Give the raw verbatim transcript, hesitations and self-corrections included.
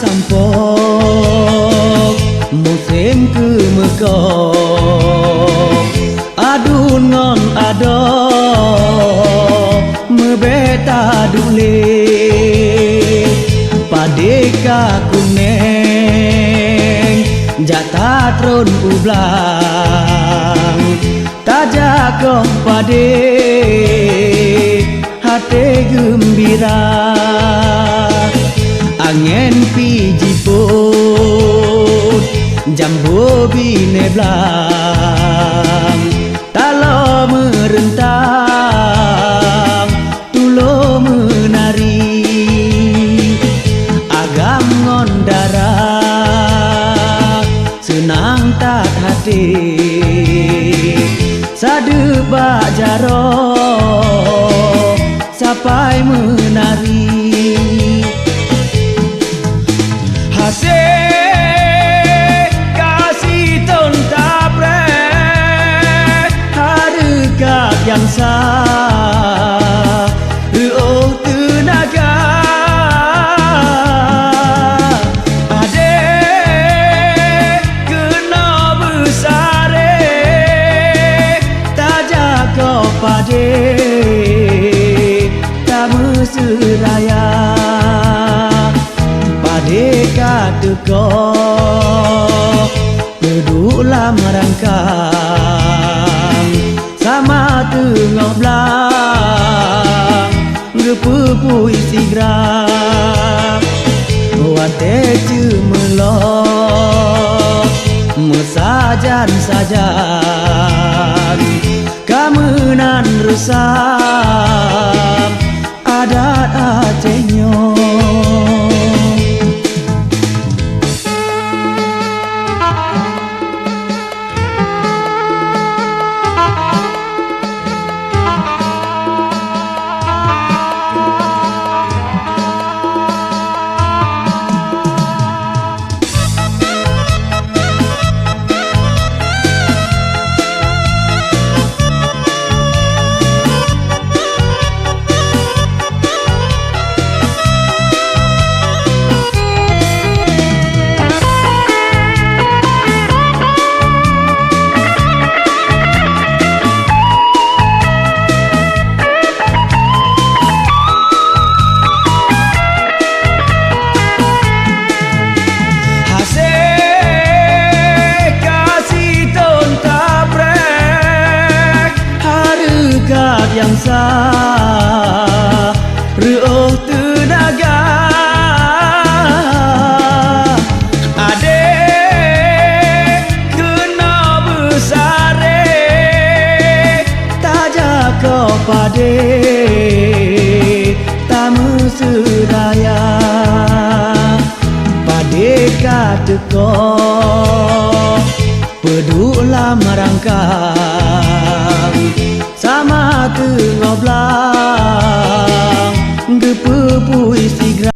Sampok musém keumeukok, aduen ngon adoe meubèe taduek lé. Padé ka kunéng jak tatron u blang, tajak goh padé até geumbira. Angén pih jipôt jambo binéh blang, taloe meureuntang tulo meunari. Agam ngon dara seunang that até, sadeueb bak jaroe sapai meunari. Hasé ka siton tapreh hareukat nyang sa, reuôh teunaga. Padé keunoe beusaré, tajak goh padé tameuseuraya. Padé ka teukoh peuduek lam rangkang, sama teungoh blang geupeupui sigra. Watèe ceumeulok meusajan-sajan,